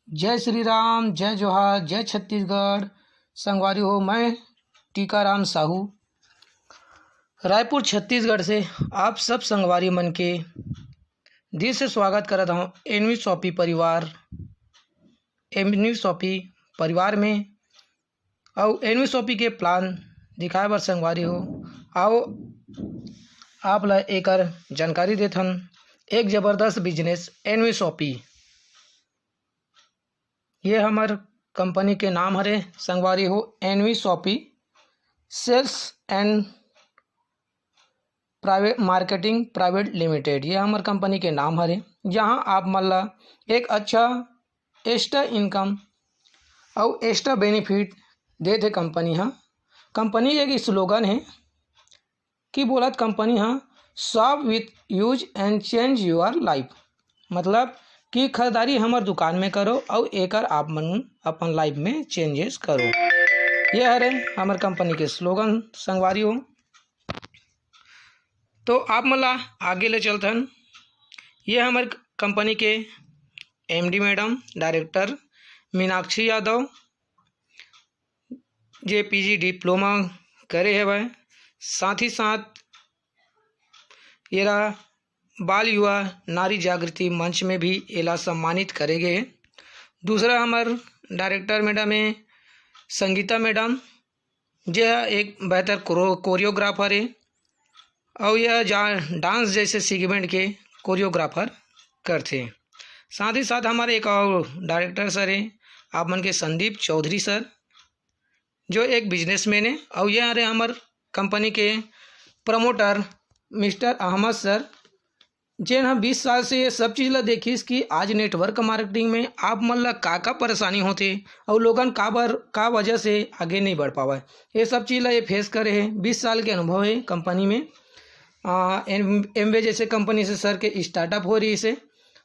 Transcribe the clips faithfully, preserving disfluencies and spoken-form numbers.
जय श्री राम, जय जोहार, जय छत्तीसगढ़। संगवारी हो, मैं टीकाराम साहू, रायपुर, छत्तीसगढ़ से आप सब संगवारी मन के दिल से स्वागत करत हौं एनवी शॉपी परिवार, एनवी शॉपी परिवार में। अउ एनवी शॉपी के प्लान दिखाए बर संगवारी हो, आओ आप ला एकर जानकारी देथन। एक जबरदस्त बिजनेस एनवी शॉपी, ये हमर कंपनी के नाम हरे संगवारी हो, NV shoppy sales and private marketing private limited, ये हमर कंपनी के नाम हरे, जहां आप मन ला एक अच्छा एक्स्ट्रा इनकम अउ एक्स्ट्रा बेनिफिट देथे कंपनी ह। कंपनी के एक स्लोगन हे कि बोलत कंपनी ह, "Shop with us and change your life", मतलब कि खरीदारी हमर दुकान में करो अउ एकर आप मन अपन लाइफ में चेंजेस करो। ये हरे हमर कंपनी के स्लोगन संगवारी हो। तो आप मन ला आगे ले चलथन। ये हमर कंपनी के MD madam, director Meenakshi Yadav, जे पीजी डिप्लोमा करे हवय, साथ ही साथ एला बाल युवा नारी जागृति मंच में भी एला सम्मानित करे गे हे। दूसरा हमर डायरेक्टर मैडम हे संगीता मैडम, जे ह एक बेहतर कोरो-, कोरियोग्राफर हे, अउ यह जा-, डांस जैसे सेगमेंट के कोरियोग्राफर करथे। साथ ही साथ हमर एक अउ डायरेक्टर सर हे, आप मन के संदीप चौधरी सर, जो एक बिजनेसमैन हे, अउ ये हरे हमर कंपनी के प्रमोटर मिस्टर अहमद सर, जेन ह बीस साल से ये सब चीज ला देखिस कि आज नेटवर्क मार्केटिंग में आप मन ला का का परेशानी होथे अउ लोगन काबर, का वजह से आगे नहीं बढ़ पावय। ये सब चीज ला ये फेस करे हे, बीस साल के अनुभव हे कंपनी में। आ, एम-, एमवे जैसे कंपनी से सर के स्टार्टअप हो रहिस हे,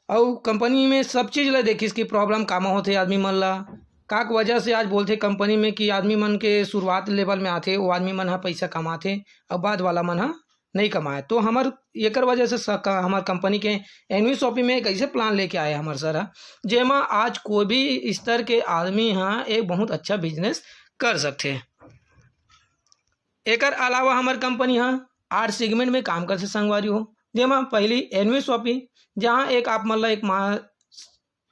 अउ कंपनी में सब चीज ला देखिस कि प्रॉब्लम कामा होथे आदमी मन ला, का वजह से आज बोलथे कंपनी में कि आदमी मन के शुरुआत लेवल में आथे, वो आदमी मन ह पैसा कमाथे, अउ बाद वाला मन ह नहीं कमाए। तो हमर एकर वजह से स-, क-, हमर कंपनी के एनवी शॉपी में एक ऐसे प्लान लेके आए हमर सर ह, जेमा आज कोई भी स्तर के आदमी ह एक बहुत अच्छा बिजनेस कर सकथे। एकर अलावा हमर कंपनी ह आठ सेगमेंट में काम करथे संगवारी हो, जेमा पहली एनवी शॉपी, जहां एक आप मन ला एक मा-,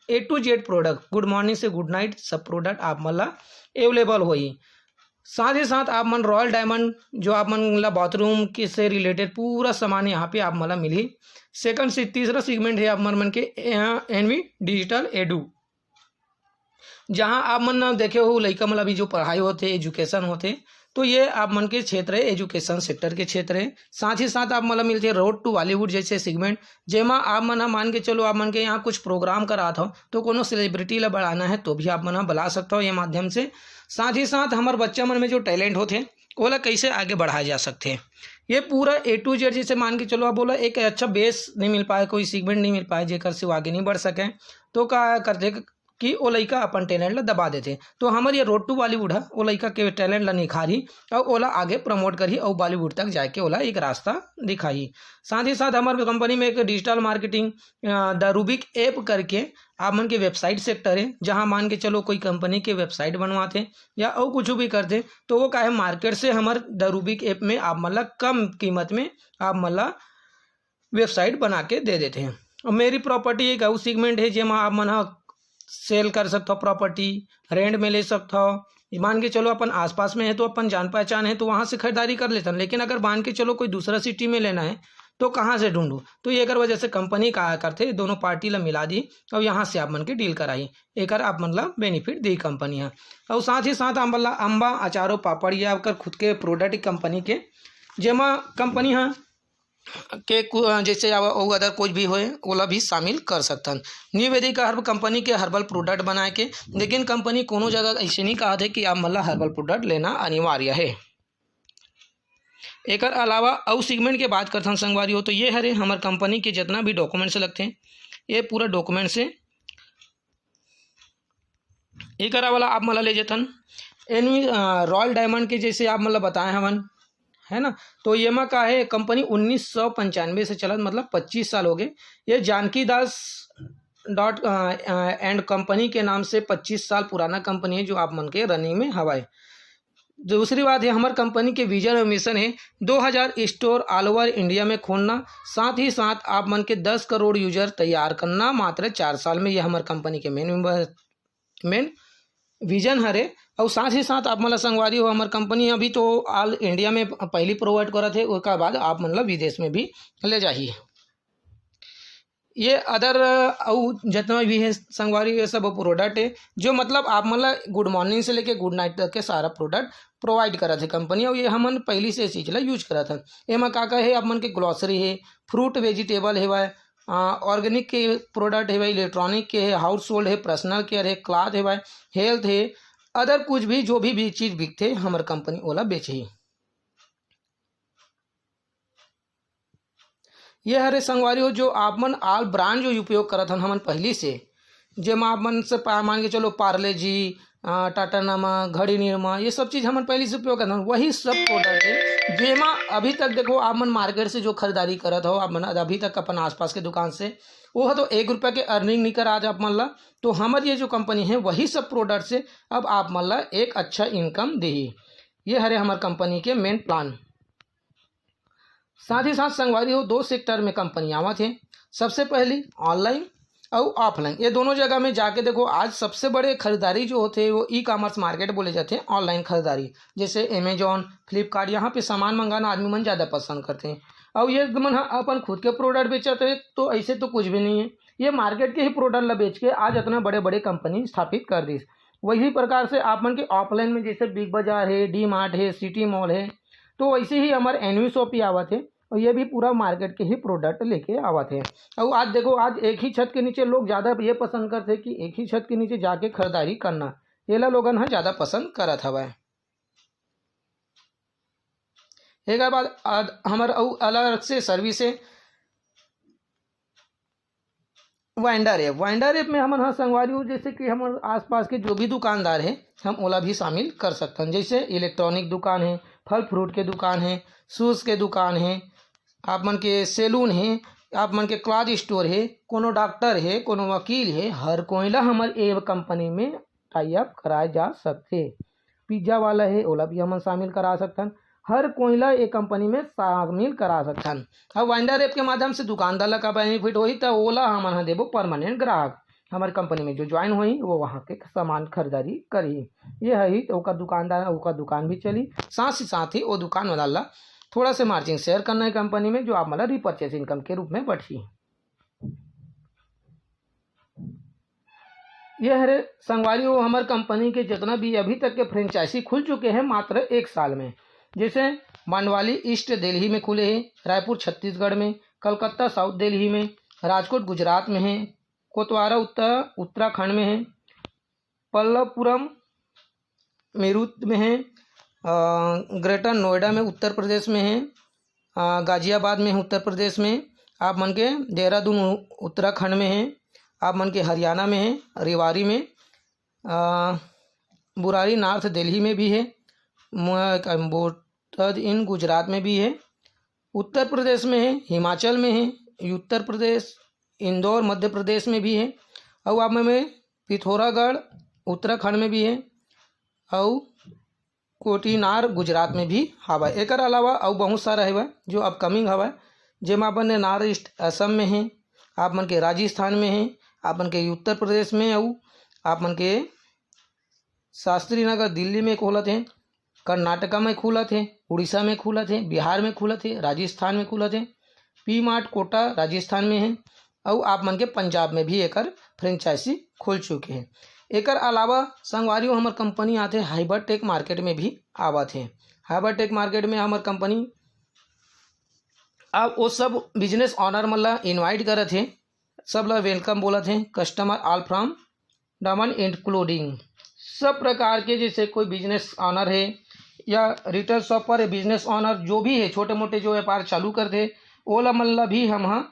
A to Z product, good morning से गुड नाइट, सब प्रोडक्ट आप मन ला अवेलेबल होही। साथ ही साथ आप मन रॉयल डायमंड, जो आप मन ला बाथरूम के से रिलेटेड पूरा सामान यहाँ पे आप मन ला मिलही। सेकंड से तीसरा सेगमेंट है आप मन, मन के एनवी डिजिटल एडू, जहाँ आप मन देखे हो लइका मन ला भी जो पढ़ाई होथे, एजुकेशन होथे, तो ये आप मन के क्षेत्र है, एजुकेशन सेक्टर के क्षेत्र है। साथ ही साथ आप मन ला मिलथे रोड टू बॉलीवुड जैसे सेगमेंट, जेमा आप मन ह मान के चलो, आप मन के यहाँ कुछ प्रोग्राम करात हो, तो कोनो सेलिब्रिटी ला बढ़ाना है, तो भी आप मन ह बुला सकत हो ये माध्यम से। साथ ही साथ हमर बच्चा मन में जो टैलेंट होथे, ओला कैसे आगे बढ़ाए जा सकथे, ये पूरा ए टू जेड, जैसे मान के चलो, आप बोला एक अच्छा बेस नहीं मिल पाए, कोई सेगमेंट नहीं मिल पाए, जेकर से वो आगे नहीं बढ़ सके, तो का करथे कि ओ लइका अपन टैलेंट ला दबा देथे। तो हमर ये रोड टू बॉलीवुड ह ओ लइका के टैलेंट ला निखारही अउ ओला आगे प्रमोट करही अउ बॉलीवुड तक जाके ओला एक रास्ता दिखाही। साथ ही साथ हमर कंपनी में एक digital marketing, uh, the Rubik app करके आप मन के वेबसाइट सेक्टर है, जहां मान के चलो कोई कंपनी के वेबसाइट बनवाथे या अउ कुछ भी करथे, तो वो काहे मार्केट से हमर द रूबिक ऐप में आप मन ला कम कीमत में आप मन ला वेबसाइट बना के दे देथे। और मेरी प्रॉपर्टी एक अउ सेगमेंट है, जेमा आप मन ह सेल कर सकथो, प्रॉपर्टी रेंट में ले सकथो। मान के चलो अपन आसपास में है तो अपन जान पहचान है तो वहाँ से खरीदारी कर लेथन, लेकिन अगर मान के चलो कोई दूसरा सिटी में लेना है तो कहाँ से ढूंढूं? तो ये एकर वजह से कंपनी का करथे, दोनों पार्टी ला मिला दी और यहाँ से आप मन के डील कराई, एकर आप मन ला बेनिफिट दी कंपनी ह। और साथ ही साथ आप मन ला अम्बा, अचारो, पापड़ या ओकर खुद के प्रोडक्ट कंपनी के, जेमा कंपनी ह के कु-, जैसे अब अउ अदर कुछ भी होए, ओला भी शामिल कर सकथन। न्यू वेदिक हर्ब कंपनी के हर्बल प्रोडक्ट बनाए के, लेकिन कंपनी कोनो जगह ऐसे नहीं कहा थे कि आप मन ला हर्बल प्रोडक्ट लेना अनिवार्य है। एकर अलावा अउ सेगमेंट के बात करथन संगवारी हो, तो ये हरे हमर कंपनी के जितना भी डॉक्यूमेंट्स लगथे, ये पूरा डॉक्यूमेंट्स है। एकर वाला आप मन ला ले जथन एनवी, अ, रॉयल डायमंड के, जैसे आप मन ला बताए हवन, है ना, तो ये मा का है, कंपनी उन्नीस सौ पंचानवे से चलत, मतलब पच्चीस साल हो गए। ये जानकी दास डॉट एंड कंपनी के नाम से पच्चीस साल पुराना कंपनी है, जो आप मन के रनिंग में हवय। दूसरी बात है, हमर कंपनी के विजन और मिशन है दो हज़ार स्टोर ऑल ओवर इंडिया में खोलना, साथ ही साथ आप मन के दस करोड़ यूजर तैयार करना मात्र चार साल में। ये हमर कंपनी के मेन मेन विजन हरे। और साथ ही साथ आप मन ला संगवारी हो, हमर कंपनी अभी तो ऑल इंडिया में पहली प्रोवाइड करत है, उसके बाद आप मन ला विदेश में भी ले जाही। ये अदर अउ जितना भी है संगवारी, ये सब प्रोडक्ट है जो मतलब आप मन ला गुड मॉर्निंग से लेके गुड नाइट तक के सारा प्रोडक्ट प्रोवाइड करत है कंपनी। और ये हमन पहली से इस चीज़ ला यूज करत हन। एमा का का है, आप मन के ग्लॉसरी है, फ्रूट वेजिटेबल हेवय, ऑर्गेनिक के प्रोडक्ट हेवय, इलेक्ट्रॉनिक के है, हाउस होल्ड है, पर्सनल केयर है, क्लॉथ हेवय, हेल्थ है, अदर कुछ भी, जो भी भी चीज़ बिकथे हमर कंपनी ओला बेचही। ये हरे संगवारी हो, जो आप मन ऑल ब्रांड जो उपयोग करत हन हमन पहली से, जेमा आप मन से पा-, मान के चलो पार्ले जी, अ, टाटा नामा, घड़ी निरमा, ये सब चीज़ हमन पहली से उपयोग करत हन, वही सब प्रोडक्ट है जेमा अभी तक देखो आप मन मार्केट से जो खरीदारी करत हो, आप मन अभी तक अपन आसपास के दुकान से, वो तो एक रुपया के अर्निंग नहीं करा आज आप मन ला। तो हमर ये जो कंपनी है वही सब प्रोडक्ट से अब आप मन ला एक अच्छा इनकम देही। ये हरे हमर कंपनी के मेन प्लान। साथ ही साथ संगवारी हो, दो सेक्टर में कंपनी आवत है। सबसे पहली ऑनलाइन अउ ऑफलाइन, ये दोनों जगह में जाके देखो, आज सबसे बड़े खरीदारी जो होथे वो ई कॉमर्स मार्केट बोले जाथे, ऑनलाइन खरीदारी, जैसे अमेजॉन, फ्लिपकार्ट, यहाँ पे सामान मंगाना आदमी मन ज़्यादा पसंद करते हैं। और ये मन ह अपन खुद के प्रोडक्ट बेचत है, तो ऐसे तो कुछ भी नहीं है। ये मार्केट के ही प्रोडक्ट ला बेच के आज इतना बड़े बड़े कंपनी स्थापित कर दिस। वही प्रकार से आप मन के ऑफलाइन में जैसे बिग बाजार है, डी मार्ट है, सिटी मॉल है, तो वैसे ही हमारे एनवी शॉपी आवत है और ये भी पूरा मार्केट के ही प्रोडक्ट लेके आवत है। और आज देखो, आज एक ही छत के नीचे लोग ज़्यादा ये पसंद करते हैं कि एक ही छत के नीचे जाके खरीदारी करना, येला लोगन ह ज़्यादा पसंद करत हवय। एकर बाद आद-, हमर अउ अलग से सर्विस है, वाइंडर ऐप। वाइंडर ऐप में हमन ह संगवारी हो, जैसे कि हमर आसपास के जो भी दुकानदार है, हम ओला भी शामिल कर सकथन। जैसे इलेक्ट्रॉनिक दुकान है, फल फ्रूट के दुकान है, शूज़ के दुकान है, आप मन के सैलून है, आप मन के क्लॉथ स्टोर है, कोनो डॉक्टर है, कोनो वकील है, हर कोई ला हमर ए कंपनी में टाई अप कराए जा सकथे। पिज्जा वाला है, ओला भी हमन शामिल करा सकथन। हर कोई ला ए कंपनी में शामिल करा सकथन। अब वाइंडर ऐप के माध्यम से दुकानदार ला का बेनिफिट होही, त ओला हमन ह देबो परमानेंट ग्राहक। हमर कंपनी में जो ज्वाइन होही, वो वहाँ के सामान खरीदारी करही। ये ही ओकर दुकानदार, ओकर दुकान भी चली, साथ ही साथ ही वो दुकान वाला ला थोड़ा से मार्जिन शेयर करना है कंपनी में, जो आप मन ला रीपर्चेज इनकम के रूप में बढ़ही। ये हरे संगवारी हो, हमर कंपनी के जितना भी अभी तक के फ्रेंचाइजी खुल चुके हैं मात्र एक साल में, जैसे मंडवाली ईस्ट दिल्ली में खुले हैं, रायपुर छत्तीसगढ़ में, कलकत्ता साउथ दिल्ली में, राजकोट गुजरात में है, कोतवारा उत्तर उत्तराखंड में है, पल्लवपुरम मीरठ में है, अ, ग्रेटर नोएडा में उत्तर प्रदेश में है, अ, गाजियाबाद में है उत्तर प्रदेश में, आप मन के देहरादून उ-, उत्तराखंड में है, आप मन के हरियाणा में है, रेवाड़ी में, अ, बुरारी नॉर्थ दिल्ली में भी है, म-, बोटाद इन गुजरात में भी है, उत्तर प्रदेश में है, हिमाचल में है, उत्तर प्रदेश, इंदौर मध्य प्रदेश में भी है, अउ आप मन में पिथौरागढ़ उत्तराखंड में भी है, अउ कोटीनार गुजरात में भी हवय। एकर अलावा अउ बहुत सारा हवय जो अपकमिंग हवय, जेमा अपन नॉर्थ ईस्ट असम में है, आप मन के राजस्थान में है, आप मन के उत्तर प्रदेश में, अउ आप मन के शास्त्री नगर दिल्ली में खुलत है, कर्नाटका में खुलत है, उड़ीसा में खुलत है, बिहार में खुलत है, राजस्थान में खुलत है, पी मार्ट कोटा राजस्थान में है, अउ आप मन के पंजाब में भी एकर फ्रेंचाइजी खुल चुके हैं। एकर अलावा संगवारी हो, हमर कंपनी आथे हाइबर टेक मार्केट में भी आवत है। हाइबर टेक मार्केट में हमर कंपनी अब वो सब बिजनेस ओनर मन ला इनवाइट करत है, सब ला वेलकम बोलत है। कस्टमर ऑल फ्रॉम डमन इंक्लूडिंग सब प्रकार के, जैसे कोई बिजनेस ओनर है या रिटेल शॉपर है, बिजनेस ओनर जो भी है, छोटे मोटे जो व्यापार चालू करते, ओला मन ला भी हम ह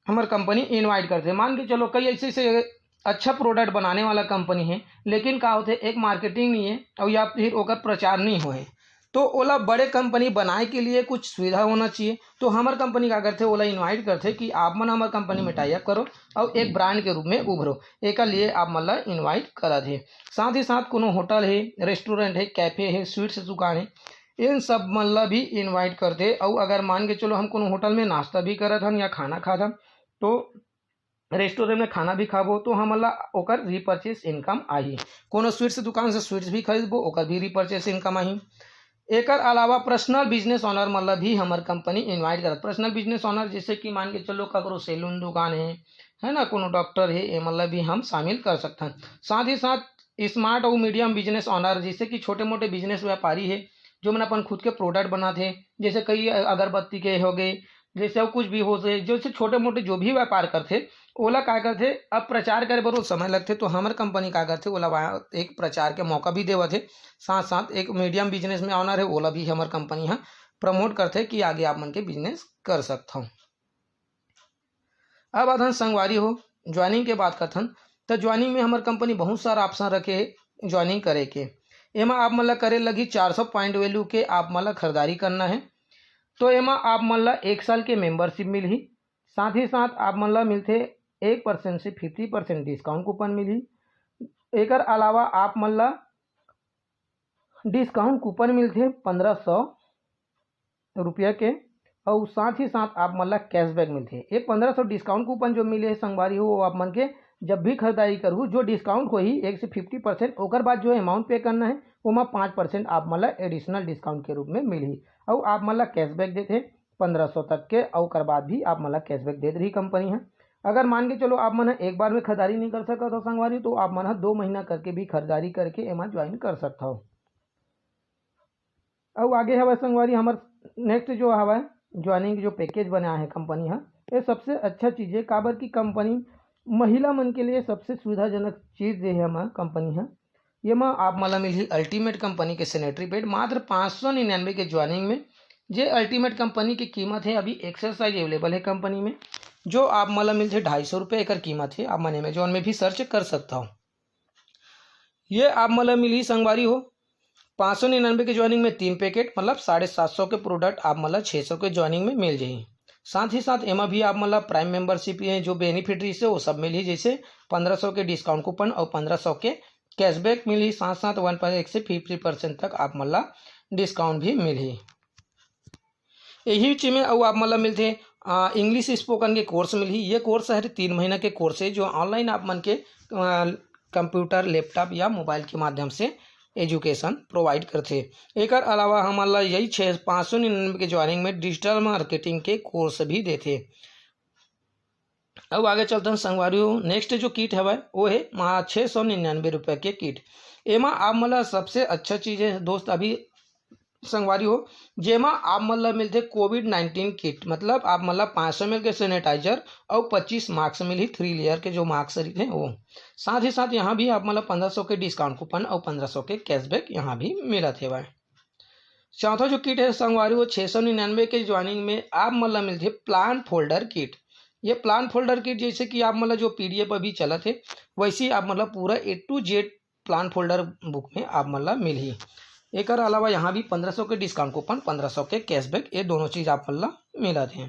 हमर कंपनी इनवाइट करथे। मान के चलो, कई ऐसे से अच्छा प्रोडक्ट बनाने वाला कंपनी है, लेकिन का होथे, एक मार्केटिंग नहीं है, और या फिर ओकर प्रचार नहीं होए, तो ओला बड़े कंपनी बनाए के लिए कुछ सुविधा होना चाहिए। तो हमर कंपनी का करथे, ओला इनवाइट करथे कि आप मन हमर कंपनी में टाई अप करो और एक ब्रांड के रूप में उभरो, एकर लिए आप मन ला इनवाइट करत हे। साथ ही साथ कोनो होटल हे, रेस्टोरेंट हे, कैफे हे, स्वीट्स दुकान हे, इन सब मन ला भी इनवाइट करथे। और अगर मान के चलो हम कोनो होटल में नाश्ता भी करत हन या खाना खात हन, तो रेस्टोरेंट में खाना भी खाबो तो हमन ला ओकर रिपर्चेस इनकम आही। कोनो स्वीट्स दुकान से स्वीट्स भी खरीदबो, ओकर भी रिपर्चेस इनकम आही। एकर अलावा पर्सनल बिजनेस ओनर मन ला भी हमर कंपनी इनवाइट करत। पर्सनल बिजनेस ओनर जैसे कि मान के चलो ककरो सैलून दुकान है, है ना, कोनो डॉक्टर है, ये मन ला भी हम शामिल कर सकथन। साथ ही साथ स्मार्ट और मीडियम बिजनेस ओनर जैसे कि छोटे मोटे बिजनेस व्यापारी है, जो मन अपन खुद के प्रोडक्ट बनाते, जैसे कई अगरबत्ती के हो गए, जैसे अउ कुछ भी हो से, जैसे छोटे मोटे जो भी व्यापार करथे, ओला का करथे, अब प्रचार करे बर ओ समय लगथे, तो हमर कंपनी का करथे, ओला वा-, एक प्रचार के मौका भी देवत हे। साथ साथ एक मीडियम बिजनेस में ओनर है, ओला भी हमर कंपनी ह प्रमोट करथे कि आगे आप मन के बिजनेस कर सकथव। अब आथन संगवारी हो, ज्वाइनिंग के बात करथन, तो ज्वाइनिंग में हमर कंपनी बहुत सारा ऑप्शन रखे हे ज्वाइनिंग करे के। एमा आप मन ला करे लगही चार सौ पॉइंट वैल्यू के आप मन ला खरीदारी करना है। तो एमा आप मन ला एक साल के मेंबरशिप मिलही। साथ ही साथ आप मन ला मिलथे एक परसेंट से फिफ्टी परसेंट डिस्काउंट कूपन मिलही। एकर अलावा आप मन ला डिस्काउंट कूपन मिलथे पंद्रह सौ रुपया के, अउ साथ ही साथ आप मन ला कैशबैक मिलथे। ये पंद्रह सौ डिस्काउंट कूपन जो मिले हे संगवारी हो, वो आप मन के जब भी खरीदारी करहू, जो डिस्काउंट होही एक से फिफ्टी परसेंट, ओकर बाद जो अमाउंट पे करना है, ओमा पाँच परसेंट आप मन ला एडिशनल डिस्काउंट के रूप में मिलही। अउ आप मन ला कैशबैक देथे पंद्रह सौ तक के, अउ ओकर बाद भी आप मन ला कैशबैक देत रही कंपनी ह। अगर मान के चलो आप मन ह एक बार में खरीदारी नहीं कर सकत हो संगवारी, तो आप मन ह दो महीना करके भी खरीदारी करके एमा ज्वाइन कर सकत हो। अउ आगे हवय संगवारी, हमर नेक्स्ट जो हवय ज्वाइनिंग जो पैकेज बनाया है कंपनी ह, ये सबसे अच्छा चीज है, काबर की कंपनी महिला मन के लिए सबसे सुविधाजनक चीज दे है हमर कंपनी ह। ये म आप मन ला मिलही अल्टीमेट कंपनी के सैनिटरी पैड मात्र पाँच सौ निन्यानवे के ज्वाइनिंग में। जे अल्टीमेट कंपनी की कीमत है, अभी एक्सेल साइज अवेलेबल है कंपनी में, जो आप मन ला मिलथे ढाई सौ रुपये एकर कीमत है। आप मन अमेजोन में भी सर्च कर सकता हो। ये आप मन ला मिलही संगवारी हो पाँच सौ निन्यानवे के ज्वाइनिंग में तीन पैकेट, मतलब साढ़े सात सौ के प्रोडक्ट आप मन ला छः सौ के ज्वाइनिंग में मिल जाही। साथ ही साथ एमा भी आप मन ला प्राइम मेंबरशिप ये जो बेनिफिट रहिसे वो सब मिलही, जैसे पंद्रह सौ के डिस्काउंट कूपन और पंद्रह सौ के कैशबैक मिलही। साथ साथ वन पॉइंट एक से फिफ्टी परसेंट तक आप मन ला डिस्काउंट भी मिलही। यही चीज में अउ आप मन ला मिलथे इंग्लिश स्पोकन के कोर्स मिलही। ये कोर्स हर तीन महीना के कोर्स है, जो ऑनलाइन आप मन के कंप्यूटर, लैपटॉप या मोबाइल के माध्यम से एजुकेशन प्रोवाइड करथे। एकर अलावा हमन ला यही छः पाँच सौ निन्यानवे के ज्वाइनिंग में डिजिटल मार्केटिंग के कोर्स भी देथे। अब आगे चलथन संगवारी हो, नेक्स्ट जो किट हवय वो है छः सौ निन्यानवे रुपये के किट। एमा आप मन ला सबसे अच्छा चीज़ है दोस्त, अभी संगवारी हो, जेमा आप मन ला मिलथे कोविड नाइन्टीन किट, मतलब आप मन ला पाँच सौ एम एल के सैनिटाइजर और पच्चीस मास्क मिलही, थ्री लेयर के जो मास्क रहिथे वो। साथ ही साथ यहाँ भी आप मन ला पंद्रह सौ के डिस्काउंट कूपन और पंद्रह सौ के कैशबैक यहाँ भी मिलत हेवय। चौथा जो किट है संगवारी, वो छः सौ निन्यानवे के ज्वाइनिंग में आप मन ला मिलथे प्लान फोल्डर किट। ये प्लान फोल्डर किट जैसे कि आप मन ला जो पी डी एफ अभी चलत है, वैसे ही आप मन ला पूरा A to Z plan folder book में आप मन ला मिलही। एकर अलावा यहाँ भी पंद्रह सौ के डिस्काउंट कूपन, पंद्रह सौ के कैशबैक, ये दोनों चीज़ आप मन ला मिलत हे।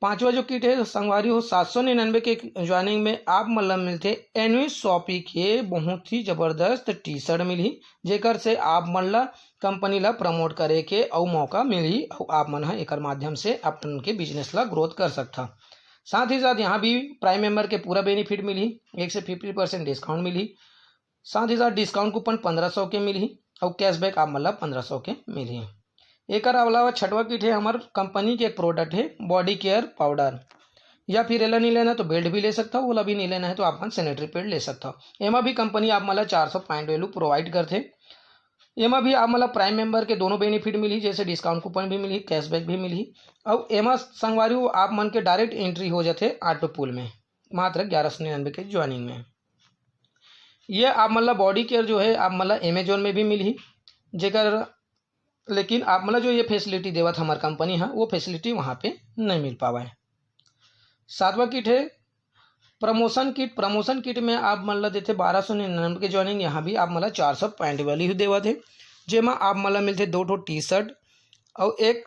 पांचवा जो किट है संगवारी हो, सात सौ निन्यानवे के ज्वाइनिंग में आप मन ला मिलथे एनवी शॉपी के बहुत ही जबरदस्त टी शर्ट मिलही, जेकर से आप मन ला कंपनी ला प्रमोट करे के अउ मौका मिलही, अउ आप मन ह एकर माध्यम से अपन के बिजनेस ला ग्रोथ कर सकथा। साथ ही साथ यहाँ भी प्राइम मेंबर के पूरा बेनिफिट मिलही, एक से फिफ्टी परसेंट डिस्काउंट मिलही। साथ ही साथ डिस्काउंट कूपन पंद्रह सौ के मिलही अउ कैशबैक आप मन ला पंद्रह सौ के मिलही। एकर अलावा छठवा किट है, हमर कंपनी के एक प्रोडक्ट है बॉडी केयर पाउडर, या फिर एला नहीं लेना तो बेल्ट भी ले सकता हो, ओला भी नहीं लेना है तो आप मन सैनिटरी पैड ले सकता हो। एमा भी कंपनी आप मन ला चार सौ पॉइंट वैल्यू प्रोवाइड करथे। एमा भी आप मन ला प्राइम मेंबर के दोनों बेनिफिट मिलही, जैसे डिस्काउंट कूपन भी मिलही, कैशबैक भी मिलही। अउ एमा संगवारी हो, आप मन के डायरेक्ट एंट्री हो जाथे ऑटो पूल में मात्र ग्यारह सौ निन्यानवे के ज्वाइनिंग में। ये आप मन ला बॉडी केयर जो है आप मन ला अमेजोन में भी मिलही, जेकर, लेकिन आप मन ला जो ये फैसिलिटी देवत हमर कंपनी ह, वो फैसिलिटी वहाँ पे नहीं मिल पावय। सातवां किट है प्रमोशन किट। प्रमोशन किट में आप मन ला देथे बारह सौ निन्यानवे के ज्वाइनिंग, यहाँ भी आप मन ला चार सौ पॉइंट वैल्यू देवत है। जेमा आप मन ला मिलथे दो ठो टी शर्ट और एक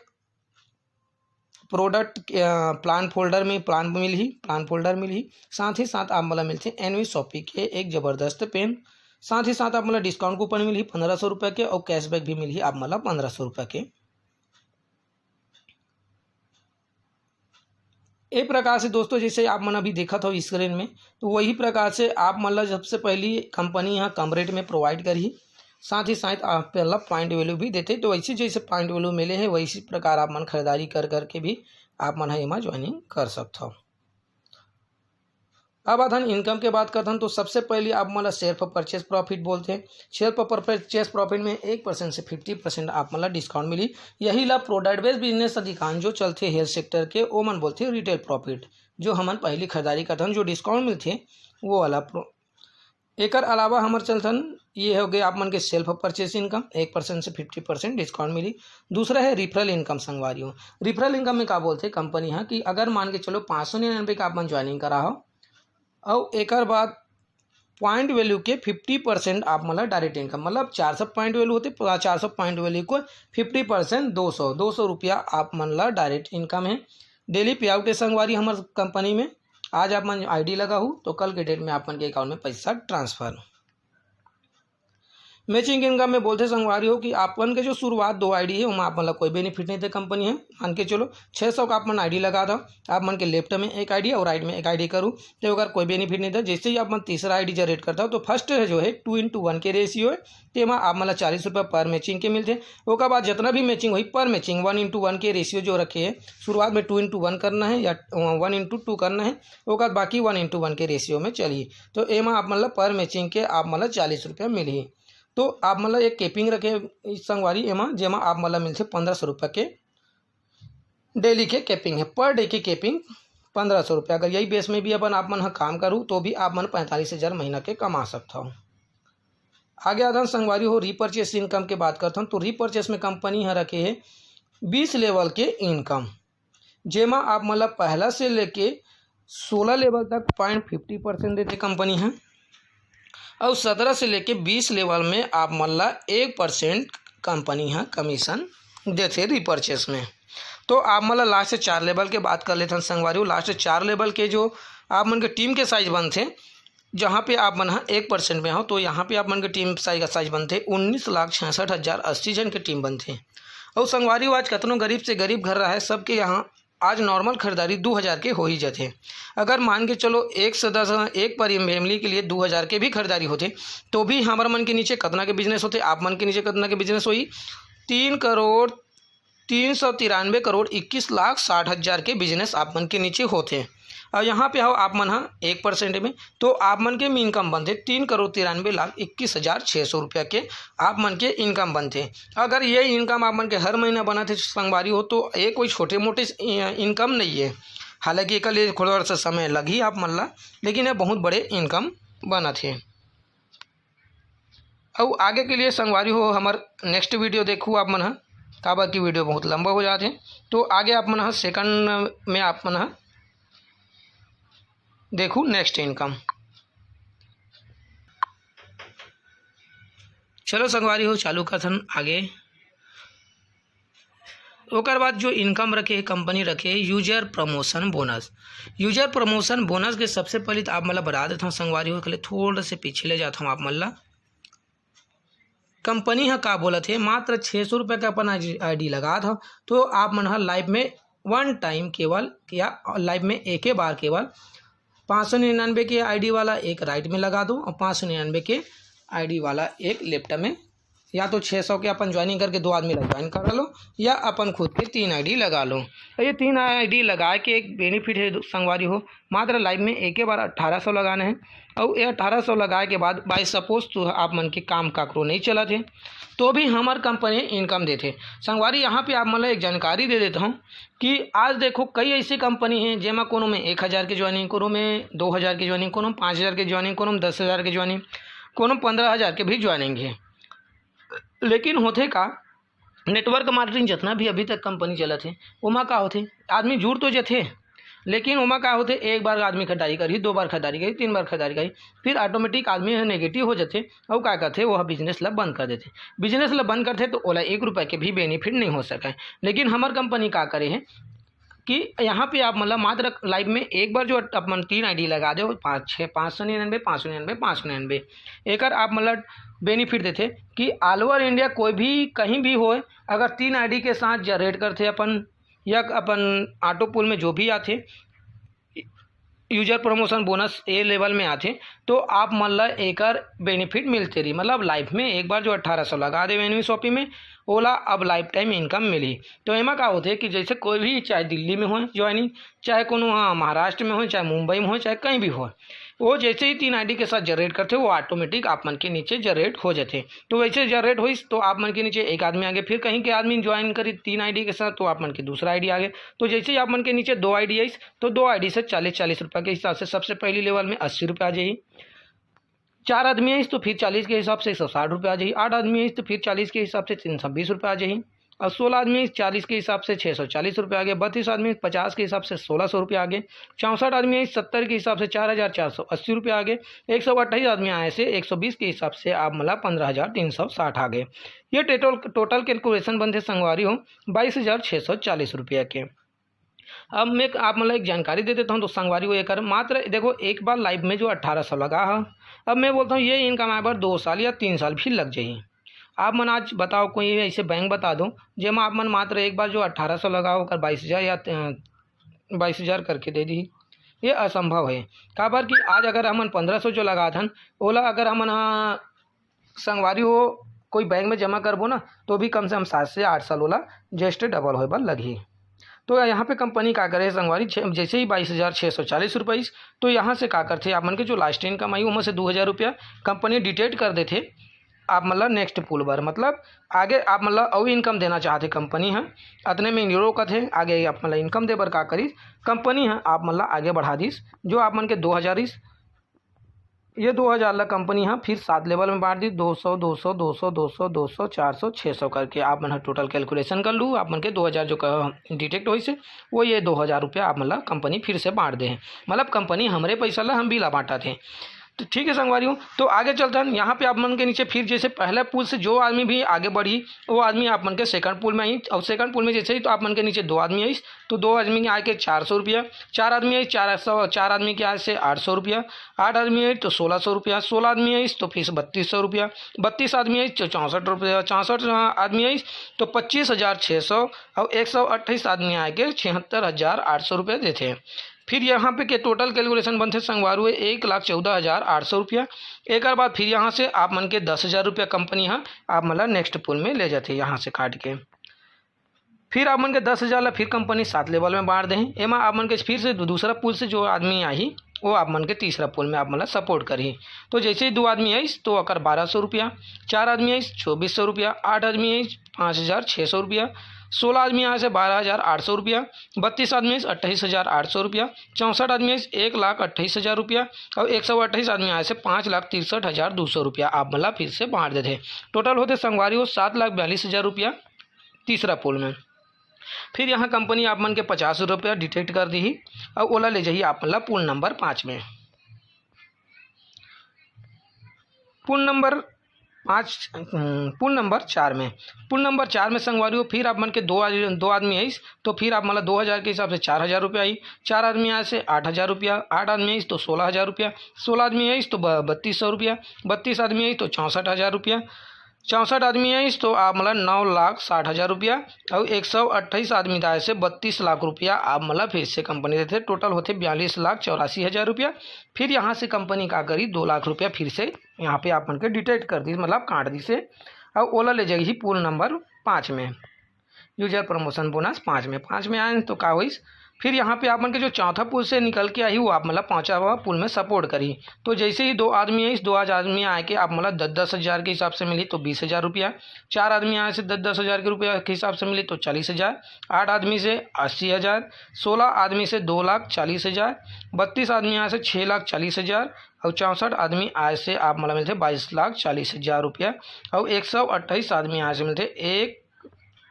प्रोडक्ट प्लान फोल्डर में प्लान मिलही, प्लान फोल्डर मिलही। साथ ही साथ आप मन ला मिलथे एनवी शॉपी के एक ज़बरदस्त पेन। साथ ही साथ आप मन ला डिस्काउंट कूपन मिलही पंद्रह सौ रुपये के और कैशबैक भी मिलही आप मन ला पंद्रह सौ रुपये के। ए प्रकार से दोस्तों, जैसे आप मन अभी देखत हो स्क्रीन में, तो वही प्रकार से आप मन ला सबसे पहली कंपनी यहाँ कम रेट में प्रोवाइड करही, साथ ही साथ आप मन ला पॉइंट वैल्यू भी देथे। तो वैसे जैसे पॉइंट वैल्यू मिले है, वैसी प्रकार आप मन खरीदारी कर करके भी आप मन ह एमा ज्वाइनिंग कर सकत हो। अब आथन इनकम के बात करथन, तो सबसे पहले आप मन ला सेल्फ परचेज प्रॉफिट बोलथे। सेल्फ परचेज प्रॉफिट में एक परसेंट से फिफ्टी परसेंट आप मन ला डिस्काउंट मिली। यही ला प्रोडक्ट बेस्ड बिजनेस अधिकांश जो चलथे हेल्थ सेक्टर के, ओमन बोलथे रिटेल प्रॉफिट। जो हमन पहली खरीदारी करथन, जो डिस्काउंट मिलथे, वो वाला प्रो-, एकर अलावा हमर चलथन, ये हो गए आप मन के सेल्फ परचेज इनकम, एक परसेंट से फिफ्टी परसेंट डिस्काउंट मिली। दूसरा है रिफरल इनकम संगवारी हो। रिफरल इनकम में का बोलथे कंपनी हा कि अगर मान के चलो पाँच सौ निन्यानवे का आप मन ज्वाइनिंग करा हो, और एकर बाद पॉइंट वैल्यू के फिफ्टी परसेंट आप मन ला डायरेक्ट इनकम, मतलब चार सौ पॉइंट वैल्यू होथे, चार सौ पॉइंट वैल्यू को फिफ्टी परसेंट दो सौ, दो सौ रुपया आप मन ला डायरेक्ट इनकम है। डेली पे आउट है संगवारी हमर कंपनी में। आज आप मन आईडी लगाहू तो कल के डेट में आप मन के अकाउंट में पैसा ट्रांसफर। मैचिंग इनकम में बोलथे संगवारी हो कि आप मन के जो शुरुआत दो आईडी है, ओमा आप मन ला कोई बेनिफिट नहीं दे कंपनी है। मान के चलो छः सौ का आप मन आईडी लगा दो, आप मन के लेफ्ट में एक आईडी और राइट में एक आईडी करू, तो ओकर कोई बेनिफिट नहीं दे। जैसे ही आप मन तीसरा आईडी जनरेट करता हो, तो फर्स्ट है जो है टू इंटू वन के रेशियो है, तेमा आप मन ला चालीस रुपये पर मैचिंग के मिलथे। ओकर बाद जितना भी मैचिंग होही, पर मैचिंग वन इंटू वन के रेशियो जो रखे है, शुरुआत में टू इंटू वन करना है या वन इंटू टू करना है, ओकर बाद बाकी वन इंटू वन के रेशियो में चलही। तो एमा आप मन ला पर मैचिंग के आप मन ला चालीस रुपया मिलही। तो आप मन ला एक कैपिंग रखे संगवारी एमा, जेमा आप मन ला मिलथे पंद्रह सौ रुपया के डेली के कैपिंग है, पर डे के कैपिंग पंद्रह सौ रुपया। अगर यही बेस में भी अपन आप मन ह काम करू, तो भी आप मन पैंतालीस हज़ार महीना के कमा सकत हो। आगे आथन संगवारी हो, रीपर्चेस इनकम के बात करथन, तो रीपर्चेस में कंपनी ह रखे है बीस लेवल के इनकम, जेमा आप मन ला पहला से लेके सोलह लेवल तक पॉइंट फिफ्टी परसेंट देथे कंपनी ह, और सत्रह से लेके बीस लेवल में आप मन ला एक परसेंट कंपनी ह कमीशन देथे रीपर्चेस में। तो आप मन ला लास्ट चार लेवल के बात कर लेथन संगवारी हो। लास्ट चार लेवल के जो आप मन के टीम के साइज बनथे, जहाँ पे आप मन ह एक परसेंट में हो, तो यहाँ पे आप मन के टीम साइज का साइज बनथे उन्नीस लाख छियासठ हज़ार अस्सी जन के टीम बनथे। और संगवारी हो, आज कतनो गरीब से गरीब घर रहे, सबके यहाँ आज नॉर्मल खरीदारी दो हज़ार के हो ही जाथे। अगर मान के चलो एक सदस्य, एक परिवार, फैमिली के लिए दो हज़ार के भी खरीदारी होथे, तो भी हमर मन के नीचे कतना के बिजनेस होथे, आप मन के नीचे कतना के बिजनेस होही? तीन करोड़, तीन सौ तिरानवे करोड़ इक्कीस लाख साठ हज़ार के बिजनेस आप मन के नीचे होथे। और यहाँ पे हो आप मन ह एक परसेंट में, तो आप मन के इनकम बनथे तीन करोड़ तिरानवे लाख इक्कीस हज़ार छः सौ रुपया के आप मन के इनकम बनथे। अगर ये इनकम आप मन के हर महीना बनत हे संगवारी हो, तो ये कोई छोटे मोटे इनकम नहीं है। हालांकि एकर लिए थोड़ा सा समय लगही आप मन ला, लेकिन ये बहुत बड़े इनकम बनत हे। अउ आगे के लिए संगवारी हो, हमर नेक्स्ट वीडियो देखू आप मन ह, काबर की वीडियो बहुत लंबा हो जात हे। तो आगे आप मन ह सेकंड में आप मन ह देखू नेक्स्ट इनकम। चलो संगवारी हो, चालू करथन आगे। ओकर बाद जो इनकम रखे हे, कंपनी रखे हे user promotion bonus. User promotion bonus के सबसे पहले तो आप मन ला बता देथव संगवारी हो, के लिए थोड़ा से पीछे ले जाथव आप मन ला। कंपनी ह का बोलत हे, मात्र छः सौ रुपये के अपन आईडी लगात हव, तो आप मन ह लाइफ में वन टाइम केवल या लाइफ में एके बार केवल पाँच सौ निन्यानवे के आईडी वाला एक राइट में लगा दो और पाँच सौ निन्यानवे के आईडी वाला एक लेफ्ट में, या तो छः सौ के अपन ज्वाइनिंग करके दो आदमी ला ज्वाइन करा लो, या अपन खुद के तीन आईडी लगा लो। और ये तीन आईडी लगाए के एक बेनिफिट है संगवारी हो, मात्र लाइफ में एके बार अट्ठारह सौ लगाना है। और ये अट्ठारह सौ लगाए के बाद बाई सपोज तो आप मन के काम काकरो नहीं चलत हे, तो भी हमर कंपनी इनकम देथे। संगवारी, यहाँ पे आप मन ला एक जानकारी दे देता हूँ कि आज देखो, कई ऐसी कंपनी है, जेमा कोनो में एक हज़ार के ज्वाइनिंग, कोनो में दो हज़ार के ज्वाइनिंग, कोनो में पाँच हज़ार के ज्वाइनिंग, कोनो में दस हज़ार के ज्वाइनिंग, कोनो में पन्द्रह हज़ार के भी ज्वाइनिंग है। लेकिन होथे का, नेटवर्क मार्केटिंग जितना भी अभी तक कंपनी चलत हे, ओमा का होथे, आदमी जुड़ तो जथे, लेकिन ओमा का होथे, एक बार आदमी खरीदारी करही, दो बार खरीदारी करही, तीन बार खरीदारी करही, फिर ऑटोमेटिक आदमी ह नेगेटिव हो जाथे। अउ का करथे, वो बिजनेस ला बंद कर देथे। बिजनेस ला बंद करथे तो ओला एक रुपये के भी बेनिफिट नहीं हो सके। लेकिन हमर कंपनी का करे हे कि यहाँ पे आप मतलब मात्र लाइफ में एक बार जो अपन तीन आईडी लगा दो, पाँच छः, पाँच सौ निन्यानवे, पाँच सौ निन्यानवे, पाँच सौ निन्यानवे, एकर आप मतलब बेनिफिट देथे कि ऑल ओवर इंडिया कोई भी कहीं भी होए, अगर तीन आईडी के साथ जनरेट करथे अपन, या अपन ऑटो पूल में जो भी आथे, यूजर प्रमोशन बोनस ए लेवल में आथे, तो आप मन ल एकर बेनिफिट मिलते रही। मतलब लाइफ में एक बार जो अट्ठारह सौ लगा देवे एनिमी शॉपी में, ओला अब लाइफ टाइम इनकम मिली। तो एमा का होथे कि जैसे कोई भी, चाहे दिल्ली में होए ज्वाइनिंग, चाहे कोनो, हाँ, महाराष्ट्र में होए, चाहे मुंबई में होए, चाहे कहीं भी होए, वो जैसे ही तीन आईडी के साथ जनरेट करथे, वो ऑटोमेटिक आप मन के नीचे जनरेट हो जाथे। तो वैसे जनरेट होइस तो आप मन के नीचे एक आदमी आगे, फिर कहीं के आदमी ज्वाइन करी तीन आईडी के साथ, तो आप मन के दूसरा आईडी आगे। तो जैसे ही आप मन के नीचे दो आईडी आइस, तो दो आईडी से चालीस, चालीस रुपये के हिसाब से सबसे पहली लेवल में अस्सी रुपये आ जाही। चार आदमी आइस तो फिर चालीस के हिसाब से एक सौ साठ रुपये आ जाही। आठ आदमी आइस तो फिर चालीस के हिसाब से तीन सौ बीस रुपये आ जाही। और सोलह आदमी आइस चालीस के हिसाब से छः सौ चालीस रुपये आ गए। बत्तीस आदमी पचास के हिसाब से सोलह सौ रुपये आ गए। चौंसठ आदमी आइस सत्तर के हिसाब से चार हज़ार चार सौ अस्सी रुपये आ गए। एक सौ अट्ठाईस आदमी आए से एक सौ बीस के हिसाब से आप मन ला पंद्रह हज़ार तीन सौ साठ आ गए। ये टोटल, टोटल कैलकुलेशन बनथे संगवारी हो बाईस हज़ार छः सौ चालीस रुपये के। अब मैं आप मन ला एक जानकारी दे देता हूँ। तो संगवारी हो, एकर मात्र देखो, एक बार लाइफ में जो अट्ठारह सौ लगा है, अब मैं बोलता हूँ ये इनकम आए बर दो साल या तीन साल भी लग जाही। आप मन आज बताओ, कोई ऐसे बैंक बता दो जेमा आप मन मात्र एक बार जो अट्ठारह सौ लगाओ, ओकर बाईस हज़ार या, अ, बाईस हज़ार करके दे दी। ये असंभव है। काबर कि आज अगर हमन पंद्रह सौ जो लगाथन, ओला अगर हमन ह, संगवारी हो, कोई बैंक में जमा करबो ना, तो भी कम से कम सात से आठ साल ओला जस्ट डबल होए बर लगही। तो यहाँ पे कंपनी का करे संगवारी, छे-, जैसे ही बाईस हज़ार छः सौ चालीस रुपये, तो यहाँ से का करथे, आप मन के जो लास्ट इनकम आई, ओमा से दो हज़ार रुपया कंपनी डिटेक्ट कर देथे आप मन ला नेक्स्ट पूल बर। मतलब आगे आप मन ला अउ इनकम देना चाहथे कंपनी ह, अतने में नी रोकत हे। आगे आप मन ला इनकम दे बर का करिस, कंपनी ह आप मन ला आगे बढ़ा दिस। जो आप मन के दो हज़ार इस, ये दो हज़ार ला कंपनी ह फिर सात लेवल में बांट दी, दो सौ, दो सौ, दो सौ, दो सौ, दो सौ, चार सौ, छः सौ करके। आप मन ह टोटल कैलकुलेशन कर लू, आप मन के दो हज़ार जो क-, डिटेक्ट होइस हे, वो ये दो हज़ार रुपया आप मन ला कंपनी फिर से बांट दे हे। मतलब कंपनी हमरे पैसा ला हम बिला बांटत हे। तो ठीक है संगवारी हो, तो आगे चलते हैं। यहाँ पे आप मन के नीचे फिर जैसे पहला पूल से जो आदमी भी आगे बढ़ी, वो आदमी आप मन के सेकंड पूल में आई। और सेकंड पूल में जैसे ही तो आप मन के नीचे दो आदमी आइस, तो दो आदमी के आए के चार सौ रुपया, चार आदमी आइस, चार सौ, चार आदमी के आए से आठ सौ रुपया, आठ आदमी आइस तो सोलह सौ रुपया, सोलह आदमी आइस तो फिर से बत्तीस सौ रुपया, बत्तीस आदमी आइस तो चौंसठ रुपया, चौंसठ आदमी आइस तो पच्चीस हज़ार छः सौ, और एक सौ अट्ठाईस आदमी आए के छिहत्तर हज़ार आठ सौ रुपया देथे। फिर यहाँ पे के टोटल कैलकुलेशन बनथे संगवारी हो एक लाख चौदह हज़ार आठ सौ रुपया। एक बाद फिर यहाँ से आप मन के दस हज़ार रुपया कंपनी ह आप मन ला नेक्स्ट पूल में ले जाथे यहाँ से काट के। फिर आप मन के दस हज़ार ला फिर कंपनी सात लेवल में बांट देही। एमा आप मन के फिर से दू-, दूसरा पूल से जो आदमी आही, वो आप मन के तीसरा पूल में आप मन ला सपोर्ट करही। तो जैसे ही दो आदमी आइस तो ओकर बारह सौ रुपया, चार आदमी आइस चौबीस सौ रुपया, आठ आदमी आइस पाँच हज़ार छः सौ रुपया, सोलह आदमी आए से बारह हज़ार आठ सौ रुपया, बत्तीस आदमी आइस अट्ठाईस हज़ार आठ सौ रुपया, चौंसठ आदमी आइस एक लाख अट्ठाईस हज़ार रुपया, और एक सौ अट्ठाईस आदमी आए से पाँच लाख तिरसठ हज़ार दो सौ रुपया आप मन ला फिर से बांट देथे। टोटल होथे संगवारी हो सात लाख बयालीस हज़ार रुपया तीसरा पूल में। फिर यहाँ कंपनी आप मन के पचास रुपया डिटेक्ट कर दीही और ओला ले जाही आप मन ला पूल नंबर पाँच में। पूल नंबर पाँच, हम्म, पूल नंबर चार में, पूल नंबर चार में संगवारी हो, फिर आप मन के दो आद-, दो आदमी आइस, तो फिर आप मन ला दो हज़ार के हिसाब से चार हज़ार रुपया आई, चार आदमी आए से आठ हज़ार रुपया, आठ आदमी आइस तो सोलह हज़ार रुपया, सोलह आदमी आइस तो ब-, बत्तीस सौ रुपया, बत्तीस आदमी आइस तो चौंसठ हज़ार रुपया, चौंसठ आदमी आइस तो आप मन ला नौ लाख साठ हज़ार रुपया, और एक सौ अट्ठाईस आदमी आए से बत्तीस लाख रुपया आप मन ला फिर से कंपनी देथे। टोटल होथे बयालीस लाख चौरासी हज़ार रुपया। फिर यहाँ से कंपनी का करी, दो लाख रुपया फिर से यहाँ पे आप मन के डिटेक्ट कर दिस, मतलब काट दिस हे, और ओला ले जाही पूल नंबर पाँच में, यूजर प्रमोशन बोनस पाँच में। पाँच में आए तो का होइस, फिर यहाँ पे आप मन के जो चौथा पूल से निकल के आही, वो आप मन ला पाँचवा पूल में सपोर्ट करी। तो जैसे ही दो आदमी आइस, दो आदमी आए के आप मन ला दस दस हज़ार के हिसाब से मिली तो बीस हज़ार रुपया, चार आदमी आए से दस दस हज़ार के रुपया के हिसाब से मिली तो चालीस हज़ार, आठ आदमी से अस्सी हज़ार, सोलह आदमी से दो लाख चालीस हज़ार, बत्तीस आदमी आए से छः लाख चालीस हज़ार, और चौंसठ आदमी आए से आप मन ला मिलथे बाईस लाख चालीस हज़ार रुपया, और एक सौ अट्ठाईस आदमी आए से मिलथे एक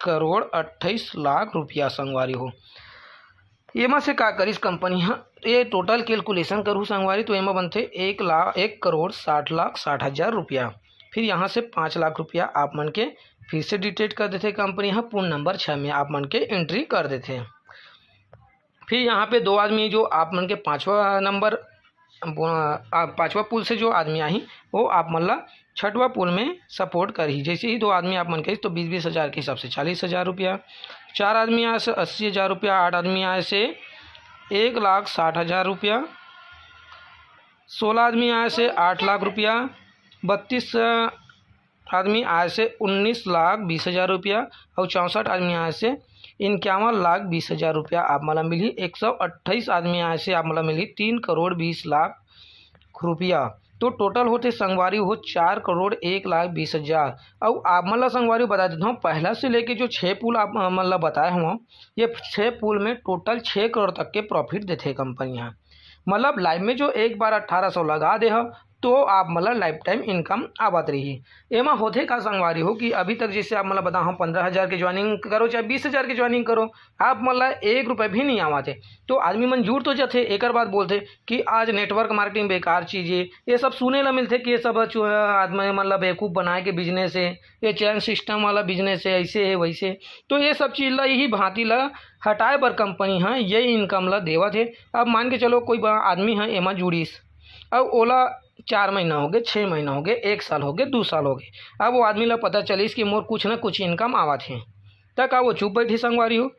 करोड़ अट्ठाईस लाख रुपया संगवारी हो। एमा से का करिस कंपनी ह, ये टोटल कैलकुलेशन करू संगवारी, तो एमा बनथे एक लाख, एक करोड़ साठ लाख साठ हजार रुपया। फिर यहाँ से पाँच लाख रुपया आप मन के फिर से डिटेक्ट कर देथे कंपनी ह, पूल नंबर छः में आप मन के एंट्री कर देथे। फिर यहाँ पे दो आदमी जो आप मन के पाँचवा नंबर, आ, पाँचवा पूल से जो आदमी आही, वो आप मन ला छठवा पूल में सपोर्ट करही। जैसे ही दो आदमी आप मन के, तो बीस बीस हज़ार के हिसाब से चालीस हज़ार रुपया, चार आदमी आए से अस्सी हज़ार रुपया, आठ आदमी आए से एक लाख साठ हज़ार रुपया, सोलह आदमी आए से आठ लाख रुपया, बत्तीस आदमी आए से उन्नीस लाख बीस हज़ार रुपया, और चौंसठ आदमी आए से इक्यावन लाख बीस हज़ार रुपया आप मन ला मिलही। एक सौ अट्ठाईस आदमी आए से आप मन ला मिलही तीन करोड़ बीस लाख रुपया। तो टोटल होथे संगवारी हो चार करोड़ एक लाख बीस हज़ार। अउ आप मन ला संगवारी बता देता हूँ, पहला से लेके जो छः पूल आप मन ला बताए हूँ, ये छः पूल में टोटल छः करोड़ तक के प्रॉफिट देथे कंपनी ह। मतलब लाइफ में जो एक बार अट्ठारह सौ लगा दे ह, तो आप मन ला लाइफ टाइम इनकम आवत रही। एमा होथे का संगवारी हो कि अभी तक जैसे आप मन ला बता हूँ, पंद्रह हज़ार के ज्वाइनिंग करो चाहे बीस हज़ार के ज्वाइनिंग करो, आप मन ला एक रुपये भी नहीं आवत हे। तो आदमी मन जुड़ तो जाथे, एकर बाद बोलथे कि आज नेटवर्क मार्केटिंग बेकार चीज हे, ये सब सुने ला मिलथे कि ये सब चु-, आदमी मन ला बेवकूफ़ बनाए के बिजनेस हे, ये चैन सिस्टम वाला बिजनेस हे, ऐसे हे वैसे हे। तो ये सब चीज ला, यही भांति ला हटाए बर कंपनी ह ये इनकम ला देवत हे। अब मान के चलो कोई बा-, आदमी ह एमा जुड़िस, अब ओला चार महीना हो गए, छः महीना हो गए, एक साल हो गए, दो साल हो गए, अब वो आदमी ला पता चलिस कि मोर कुछ ना कुछ इनकम आवत हे, त का वो चुप बैठी संगवारी हो?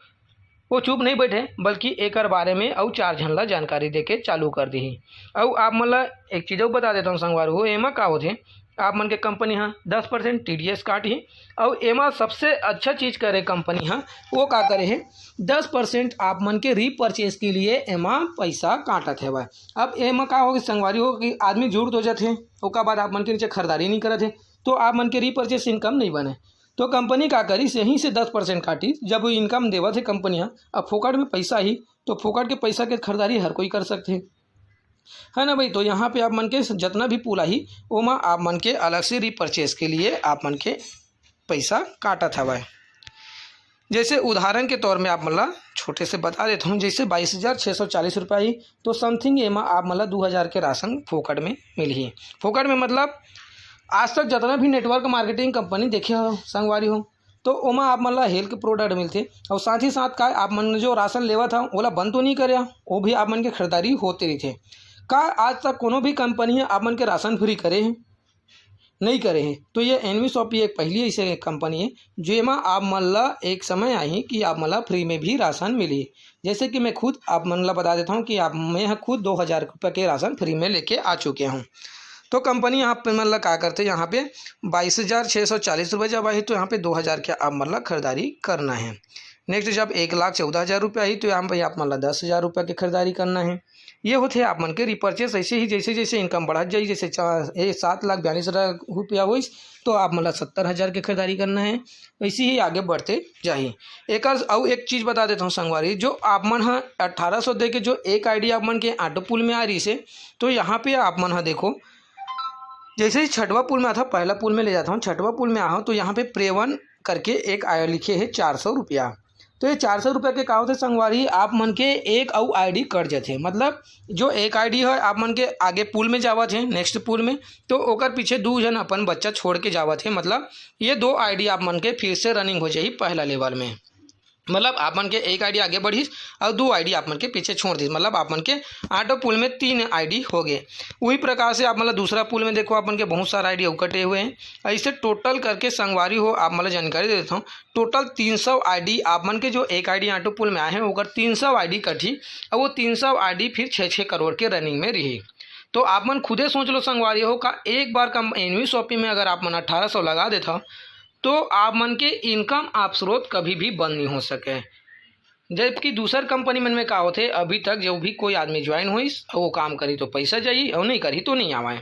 वो चुप नहीं बैठे, बल्कि एकर बारे में अउ चार झन ला जानकारी देके चालू कर दिही। अउ आप मन ला एक चीज अउ बता देता हूँ संगवारी हो, एमा का होथे, आप मन के कंपनी ह दस परसेंट टी डी एस काटही। अउ एमा सबसे अच्छा चीज करे कंपनी ह, वो का करे हे, दस परसेंट आप मन के रीपर्चेज के लिए एमा पैसा काटत हेवय। अब एमा का होगे संगवारी हो कि आदमी जुड़ तो जाथे, ओकर बाद आप मन के नीचे खरीदारी नहीं करत हे, तो आप मन के रीपर्चेज इनकम नहीं बने। तो कंपनी का करिस, यहीं से दस परसेंट काटिस। जब वो इनकम देवत हे कंपनी ह, अब फोकट में पैसा ही, तो फोकट के पैसा के खरीदारी हर कोई कर सकथे, है ना भाई? तो यहाँ पे आप मन के जतना भी पूल आही, ओमा आप मन के अलग से रीपर्चेज के लिए आप मन के पैसा काटत हवय। जैसे उदाहरण के तौर में आप मन ला छोटे से बता देता हूँ, जैसे बाईस हज़ार छः सौ चालीस रुपया ही, तो समथिंग एमा आप मन ला दो हज़ार के राशन फोकट में मिलही। फोकट में मतलब आज तक जतना भी नेटवर्क मार्केटिंग कंपनी देखे हो संगवारी हो, तो ओमा आप मन ला हेल्थ प्रोडक्ट मिलथे, और साथ ही साथ का आप मन जो राशन लेवत हव, ओला बंद तो नहीं करे, वो भी आप मन के खरीदारी होते रहिथे। का आज तक कोनो भी कंपनी ह आप मन के राशन फ्री करे हे? नहीं करे हे। तो ये एनवी शॉपी एक पहली ऐसे कंपनी है, जेमा आप मन ला एक समय आही कि आप मन ला फ्री में भी राशन मिली। जैसे कि मैं खुद आप मन ला बता देता हूँ कि आप, मैं ह खुद दो हज़ार रुपये के राशन फ्री में लेके आ चुके हूँ। तो कंपनी आप मन ला का करथे, यहाँ पे बाईस हज़ार छः सौ चालीस रुपये जब आही, तो यहाँ पे दो हज़ार के आप मन ला खरीदारी करना है। नेक्स्ट जब एक लाख चौदह हज़ार रुपये आही, तो यहाँ पे आप मन ला दस हज़ार रुपये के खरीदारी करना है। ये होथे आप मन के रीपर्चेज। ऐसे ही जैसे जैसे इनकम बढ़त जाही, जैसे चा-, ये सात लाख बयालीस हज़ार रुपया होइस, तो आप मन ला सत्तर हज़ार के खरीदारी करना है। ऐसे ही आगे बढ़ते जाही। एकर अउ एक चीज बता देता हूँ संगवारी, जो आप मन ह अट्ठारह सौ दे के जो एक आईडी आप मन के ऑटो पूल में आ रही से, तो यहाँ पे आप मन ह देखो, जैसे ही छठवा पूल में आता, पहला पूल में ले जाता हूँ, छठवा पूल में आहो, तो यहाँ पे प्रेवन करके एक आया लिखे है चार सौ रुपया। तो ये चार सौ रुपया के का होथे संगवारी, आप मन के एक अउ आईडी कट जाथे। मतलब जो एक आईडी है आप मन के आगे पूल में जावत है, नेक्स्ट पूल में, तो ओकर पीछे दू झन अपन बच्चा छोड़ के जावत है। मतलब ये दो आईडी आप मन के फिर से रनिंग हो जाही पहला लेवल में। मतलब आप मन के एक आईडी आगे बढ़िस और दो आईडी आप मन के पीछे छोड़ दिस, मतलब आप मन के ऑटो पूल में तीन आईडी हो गए। वही प्रकार से आप मतलब दूसरा पूल में देखो, आप मन के बहुत सारा आईडी अउ कटे हुए हैं। ऐसे टोटल करके संगवारी हो, आप मतलब जानकारी दे देता हूँ, टोटल तीन सौ आईडी आप मन के जो एक आईडी ऑटो पूल में आए हैं, ओकर तीन सौ आईडी कटही और वो तीन सौ आईडी फिर छः छः करोड़ के रनिंग में रही। तो आप मन खुदे सोच लो संगवारी हो, का एक बार कम एनवी शॉपी में अगर आप मन अट्ठारह सौ लगा देता, तो आप मन के इनकम आप स्रोत कभी भी बंद नहीं हो सके। जबकि दूसर कंपनी मन में का होथे, अभी तक जो भी कोई आदमी ज्वाइन होइस, वो काम करी तो पैसा जाई और नहीं करी तो नहीं आवाए।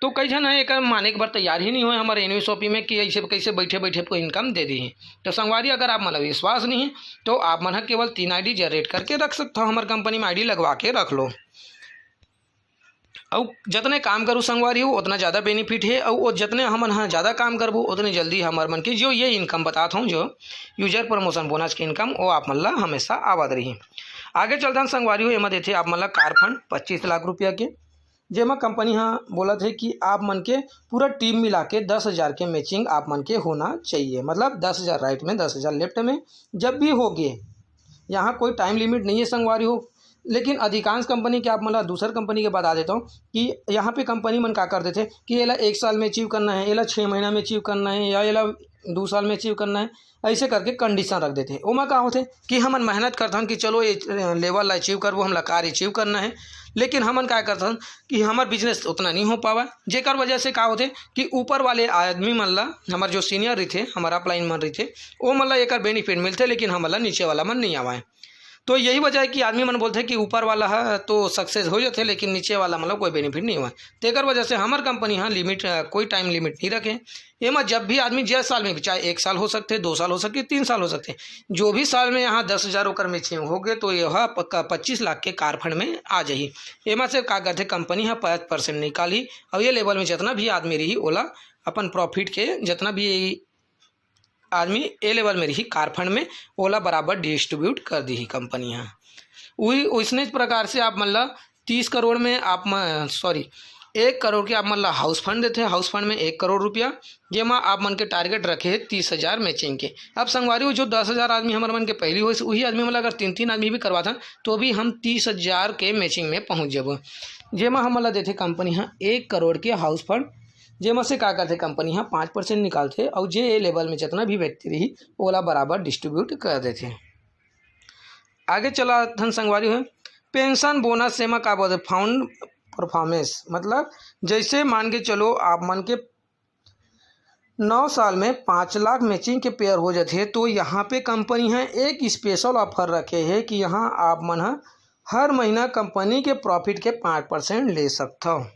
तो कई झन है एकर माने के बर तैयार ही नहीं होए हमारे एनवी शॉपी में कि ऐसे कैसे बैठे बैठे आपको इनकम दे दी। तो संगवारी, अगर आप मन ला विश्वास नहीं है, तो आप मन ह केवल तीन आईडी जनरेट करके रख सकते हो, हमारे कंपनी में आईडी लगवा के रख लो। अउ जतने काम करू संगवारी हो, उतना ज़्यादा बेनिफिट है। अउ वो जतने हमन ह ज़्यादा काम करबो, उतने जल्दी हमर मन के जो ये इनकम बतात हूँ, जो यूजर प्रमोशन बोनस के इनकम, वो आप मन ला हमेशा आवत रही। आगे चलथन संगवारी हो, एमा देथे आप मन ला कार फंड पच्चीस लाख रुपया के, जेमा कंपनी ह बोलत हे कि आप मन के पूरा टीम मिला के दस हजार के मैचिंग आप मन के होना चाहिए, मतलब दस हजार राइट में, दस हजार लेफ्ट में। जब भी होगे, यहाँ कोई टाइम लिमिट नहीं है संगवारी हो, लेकिन अधिकांश कंपनी के, आप मन ला दूसर कंपनी के बता देता हूँ कि यहाँ पे कंपनी मन का कर देथे कि एला एक साल में अचीव करना है, एला छः महीना में अचीव करना है, या एला दो साल में अचीव करना है, ऐसे करके कंडीशन रख देथे। ओमा का होथे कि हमन मेहनत करथन कि चलो ये लेवल ला अचीव करबो, हमला कार अचीव करना है, लेकिन हमन का करथन कि हमर बिजनेस उतना नहीं हो पावा, जेकर वजह से का होथे कि ऊपर वाले आदमी मन ला, हमर जो सीनियर रहिथे, हमर अपलाइन मन रहिथे, ओ मन ला एकर बेनिफिट मिलथे, लेकिन हमन ला नीचे वाला मन नहीं आवाए। तो यही वजह है कि आदमी मन बोलथे कि ऊपर वाला ह तो सक्सेस हो जाथे, लेकिन नीचे वाला मतलब कोई बेनिफिट नहीं हुआ। तेकर वजह से हमर कंपनी ह लिमिट, अ, कोई टाइम लिमिट नहीं रखे। एमा जब भी आदमी जिस साल में भी, चाहे एक साल हो सकथे, दो साल हो सकथे, तीन साल हो सकथे, जो भी साल में यहाँ दस हजार ओकर मैचिंग हो गए, तो यह पक्का पच्चीस लाख के कार फंड में आ जाही। एमा से का करथे, कंपनी ह पाँच परसेंट निकालही, और ये लेवल में जितना भी आदमी रही, ओला अपन प्रॉफिट के, जितना भी आदमी ए लेवल में रही कार फंड में, ओला बराबर डिस्ट्रीब्यूट कर दीही कंपनी ह। वही, वैसने प्रकार से आप मन ला तीस करोड़ में आप म-, सॉरी, एक करोड़ के आप मन ला हाउस फंड देथे, हाउस फंड में एक करोड़ रुपया, जेमा आप मन के टारगेट रखे हे तीस हजार मैचिंग के। अब संगवारी हो, जो दस हजार आदमी हमर मन के पहली होइस, वही आदमी मन ला अगर तीन तीन आदमी भी करवाथन, तो भी हम तीस हजार के मैचिंग में पहुँच जाबो, जेमा हमन ला देथे कंपनी ह एक करोड़ के हाउस फंड, जेमा से का करथे, कंपनी ह पाँच परसेंट निकालथे, और जे ए लेवल में जितना भी व्यक्ति रही, ओला बराबर डिस्ट्रीब्यूट कर देथे। आगे चलथन संगवारी हो, पेंशन बोनस, एमा का बोलथे, फंड परफॉर्मेंस, मतलब जैसे मान के चलो, आप मन के नौ साल में पाँच लाख मैचिंग के पेयर हो जाथे, तो यहाँ पे कंपनी ह एक स्पेशल ऑफर रखे हे कि यहाँ आप मन ह हर महीना कंपनी के प्रॉफिट के पाँच परसेंट ले सकथव।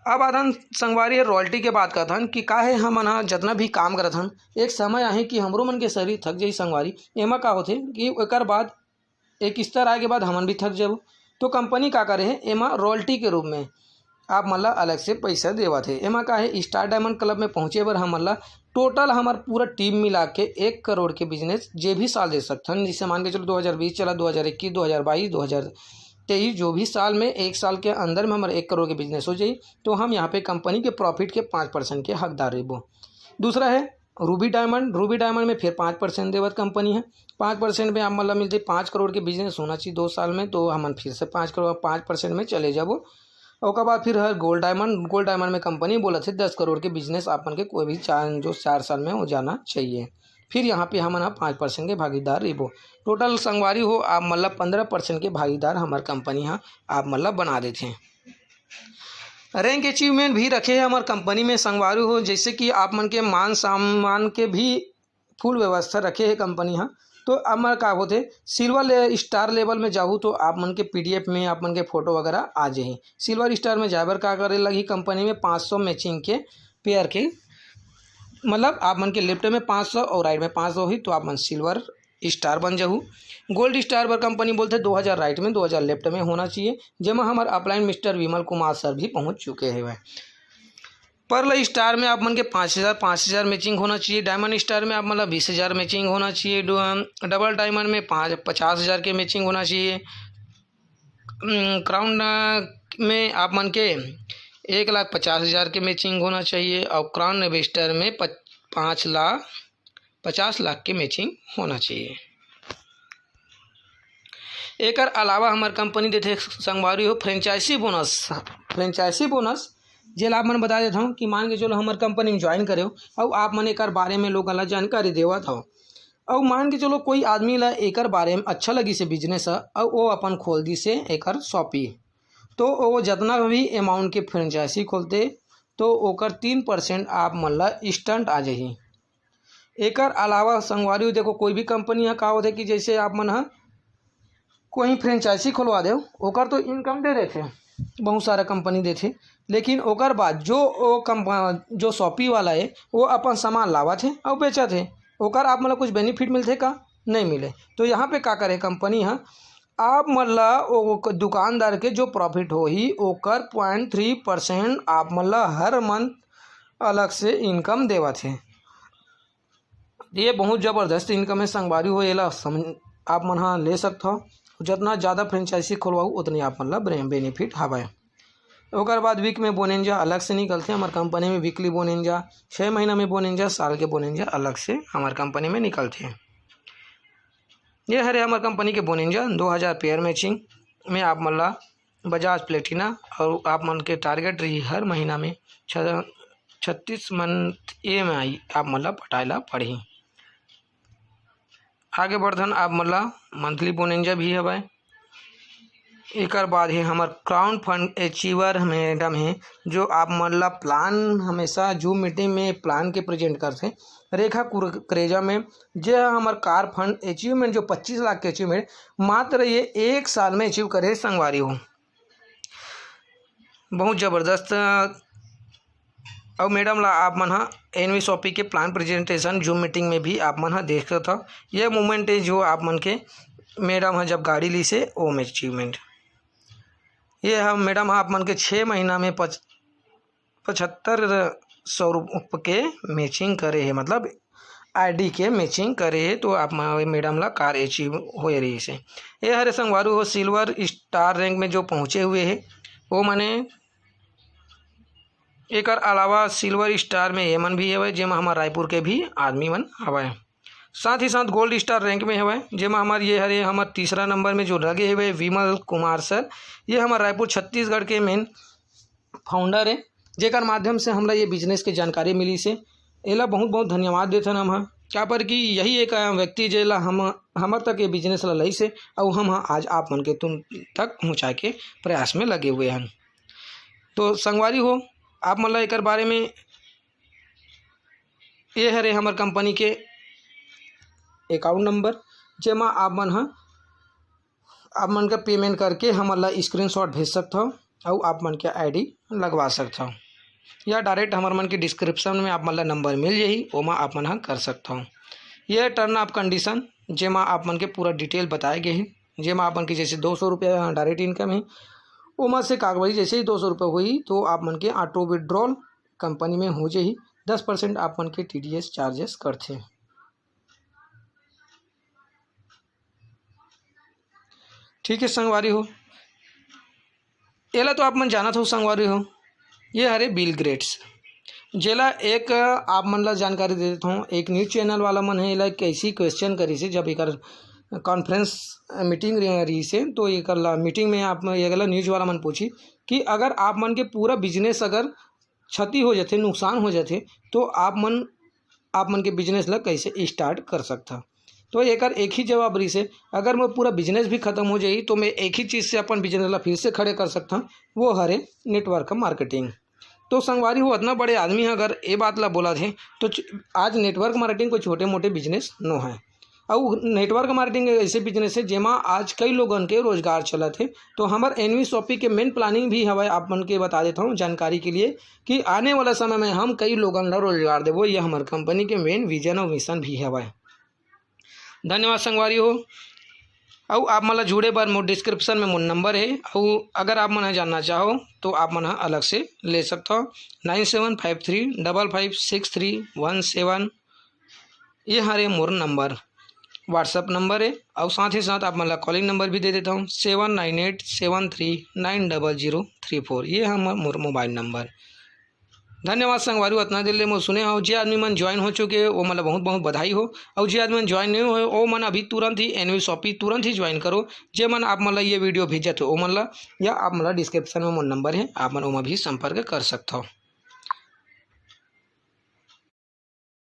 अब आथन संगवारी, रॉयल्टी के बात करथन कि काहे हमन ह जितना भी काम करत हन, एक समय आही कि हमरो मन के शरीर थक जाही संगवारी। एमा का होथे कि एकर बाद एक स्तर आए के बाद हमन भी थक जाबो। तो कंपनी का करे हे, एमा रॉयल्टी के रूप में आप मन ला अलग से पैसा देवत हे। एमा का हे, स्टार डायमंड क्लब में पहुँचे बर हमन ला टोटल हमर पूरा टीम मिला के एक करोड़ के बिजनेस जे भी साल दे सकथन, जैसे मान के चलो दो हज़ार बीस चला, दो हज़ार इक्कीस, दो हज़ार बाईस, दो हज़ार तेईस, जो भी साल में, एक साल के अंदर में हमर एक करोड़ के बिजनेस हो जाही, तो हम यहाँ पे कंपनी के प्रॉफिट के पाँच परसेंट के हकदार रहिबो। दूसरा है रूबी डायमंड। रूबी डायमंड में फिर पाँच परसेंट देवत कंपनी है। पाँच परसेंट में आप मन ला मिलथे पाँच करोड़ के बिजनेस होना चाहिए दो साल में, तो हमन फिर से पाँच करोड़, पाँच परसेंट में चले जाबो। ओकर बाद फिर है गोल्ड डायमंड। गोल्ड डायमंड में कंपनी बोलत हे दस करोड़ के बिजनेस आप मन के कोई भी चार, जो चार साल में हो जाना चाहिए। फिर यहाँ पे हमन ह पाँच परसेंट के भागीदार रहिबो। टोटल संगवारी हो, आप मन ला पंद्रह परसेंट के भागीदार हमर कंपनी ह आप मन ला बना देथे। रैंक अचीवमेंट भी रखे हे हमर कंपनी में संगवारी हो, जैसे कि आप मन के मान सम्मान के भी फुल व्यवस्था रखे हे कंपनी ह। तो अब मैं का होथे, सिल्वर ले-, स्टार लेवल में जाहू तो आप मन के पीडीएफ में आप मन के फोटो वगैरह आ जाही। सिल्वर स्टार में जाए बर का करे लगही, कंपनी में पाँच सौ मैचिंग के पेयर के, मतलब आप मन के लेफ्ट में पाँच सौ और राइट में पाँच सौ ही, तो आप मन सिल्वर स्टार बन जाहू। गोल्ड स्टार बर कंपनी बोलथे दो हज़ार राइट में, दो हज़ार लेफ्ट में होना चाहिए, जेमा हमर upline mister Vimal Kumar sir भी पहुँच चुके हवय। पर्ल स्टार में आप मन के पाँच हज़ार, पाँच हज़ार मैचिंग होना चाहिए। डायमंड स्टार में आप मन ला बीस हज़ार मैचिंग होना चाहिए। डो-, डबल डायमंड में पाँच, पचास हज़ार के मैचिंग होना चाहिए। उम, क्राउन, अ, में आप मन के एक लाख पचास हज़ार के मैचिंग होना चाहिए और क्राउन एम्बेसडर में पच-, पाँच लाख, पचास लाख के मैचिंग होना चाहिए। एकर अलावा हमर कंपनी देथे संगवारी हो फ्रेंचाइजी बोनस। फ्रेंचाइजी बोनस जेला आप मन बता देत हूँ कि मान के चलो हमर कंपनी में ज्वाइन करे हो, अउ आप मन एकर बारे में लोगन ला जानकारी देवत हव, अउ मान के चलो कोई आदमी ला एकर बारे में अच्छा लगिस हे बिजनेस ह, अउ वो अपन खोल दिस हे एकर शॉपी, तो वो जतना भी अमाउंट के फ्रेंचाइजी खोलते, तो ओकर तीन परसेंट आप मन ला इंस्टेंट आ जाही। एकर अलावा संगवारी हो, देखो, कोई भी कंपनी ह का होथे कि जैसे आप मन ह कोई फ्रेंचाइजी खोलवा देव, ओकर तो इनकम दे देथे, बहुत सारा कंपनी देथे, लेकिन ओकर बाद जो ओ कंप-, जो शॉपी वाला हे, वो अपन सामान लावत हे अउ बेचत हे, ओकर आप मन ला कुछ बेनिफिट मिलथे का? नहीं मिले। तो यहाँ पे का करे कंपनी ह, आप मन ला ओ क-, दुकानदार के जो प्रॉफिट होही, ओकर पॉइंट थ्री परसेंट आप मन ला हर मंथ अलग से इनकम देवत हे। ये बहुत जबरदस्त इनकम है संगवारी हो, एला समझ, आप मन ह ले सकथव। जतना ज़्यादा franchise खोलवाहू, उतनी आप मन ला ब्रे-, benefit हवय। ओकर बाद week में बोनेंजा अलग से निकलथे हमर कंपनी में, weekly बोनेंजा। छः महीना में बोनेंजा, साल के बोनेंजा अलग से हमर कंपनी में निकलथे। ये हरे हमर कंपनी के बोनेंजा दो हज़ार pair matching में आप मन ला Bajaj Platina, और आप मन के target रही हर महीना में छ-, छत्तीस month EMI आप मन ला पटाए ला पड़ही। आगे बढ़थन, आप मन ला monthly बोनेंजा भी हवय। एकर बाद हे हमर Crown Fund Achiever madam हे, जो आप मन ला plan हमेशा Zoom meeting में plan के present करथे। रेखा कुर-, कुरेजा में, जे हमर car fund achievement जो पच्चीस लाख के achievement मात्र ये एक साल में achieve करे हे संगवारी हो, बहुत ज़बरदस्त। अउ madam ला आप मन ह एनवी शॉपी के plan presentation Zoom meeting में भी आप मन ह देख सकत हव। ये moment हे जो आप मन के madam ह जब गाड़ी लीस हे, ओम achievement। ये ह madam ह आप मन के छः महीना में पच-, पचहत्तर सौ रुपये के matching करे हे, मतलब आईडी के matching करे हे, तो आप म-, madam ला car achieve होए रहिस हे। ये हरे संगवारी हो, silver star rank में जो पहुँचे हुए हे, वो मने एकर अलावा silver star में ये मन भी हवय, जेमा हमर रायपुर के भी आदमी मन हवय। साथ ही साथ gold star rank में हवय, जेमा हमर ये हरे, हमर तीसरा नंबर में जो लगे हवय विमल कुमार सर, ये हमर रायपुर छत्तीसगढ़ के main founder हे, जेकर माध्यम से हमला ये business के जानकारी मिलिस हे। एला बहुत बहुत धन्यवाद देथन हम ह, काबर कि यही एक, अ, व्यक्ति जेला हम, हमर तक ये business ला लइस हे, अउ हम ह आज आप मन के तुम तक पहुँचाए के प्रयास में लगे हुए हन। तो संगवारी हो, आप मन ला एकर बारे में, ये हरे हमर कंपनी के account number, जेमा आप मन ह, आप मन का payment करके हमन ला screenshot भेज सकथव अउ आप मन के आईडी लगवा सकथव, या direct हमर मन के description में आप मन ला number मिल जाही, ओमा आप मन ह कर सकथव। ये term of condition, जेमा आप मन के पूरा detail बताए गे हे, जेमा आप मन के जैसे दो सौ रुपया direct income हे, ओमा से कागबाजी जैसे ही दो सौ रुपया होही, तो आप मन के auto withdrawal कंपनी में हो जाही। दस percent आप मन के टीडीएस charges करथे। ठीक है संगवारी हो, एला तो आप मन जानत हो संगवारी हो, ये हरे बिल गेट्स, जेला एक आप मन ला जानकारी दे देत हूँ। एक news channel वाला मन है, एला कैसी question करिस हे, जब एकर conference meeting रहिस हे, तो एकर ला meeting में आप मन, एला news वाला मन पूछी कि अगर आप मन के पूरा business अगर क्षति हो जाथे, नुकसान हो जाथे, तो आप मन, आप मन के business ला कैसे start कर सकथा। तो एकर एक ही जवाब रहिस हे, अगर मोर पूरा business भी खत्म हो जाही, तो मैं एक ही चीज़ से अपन business ला फिर से खड़े कर सकथा, वो हरे network marketing। तो संगवारी हो, अतना बड़े आदमी ह अगर ए बात ला बोलत हे, तो च-, आज network marketing कोई छोटे मोटे business नो है। अउ network marketing एक ऐसे business है, जेमा आज कई लोगन के रोजगार चलत हे। तो हमर एनवी शॉपी के main planning भी हवय, आप मन के बता देत हूँ जानकारी के लिए, कि आने वाला समय में हम कई लोगन ला रोजगार देबो। ये हमर कंपनी के main vision और mission भी हवय। धन्यवाद संगवारी हो। अउ आप मन ला जुड़े बर मोर description में मोर number है, अउ अगर आप मन ह जानना चाहो, तो आप मन ह अलग से ले सकथव। Nine seven five three double five six three one seven, ये हरे मोर number, WhatsApp number है, अउ साथ ही साथ आप मन ला calling number भी दे देता हूँ, seven nine eight seven three nine double zero three four, ये हमर मोर mobile number। धन्यवाद संगवारी हो, अतना देर ले मोर सुने हो। जे आदमी मन join हो चुके हे, वो मन ला बहुत बहुत बधाई हो, अउ जे आदमी मन join नहीं हुए, वो मन अभी तुरंत ही एनवी शॉपी तुरंत ही join करो। जे मन आप मन ला ये video भेजत हो, वो मन ला, या आप मन ला description में मोर number है, आप मन ओमा भी संपर्क कर सकथव।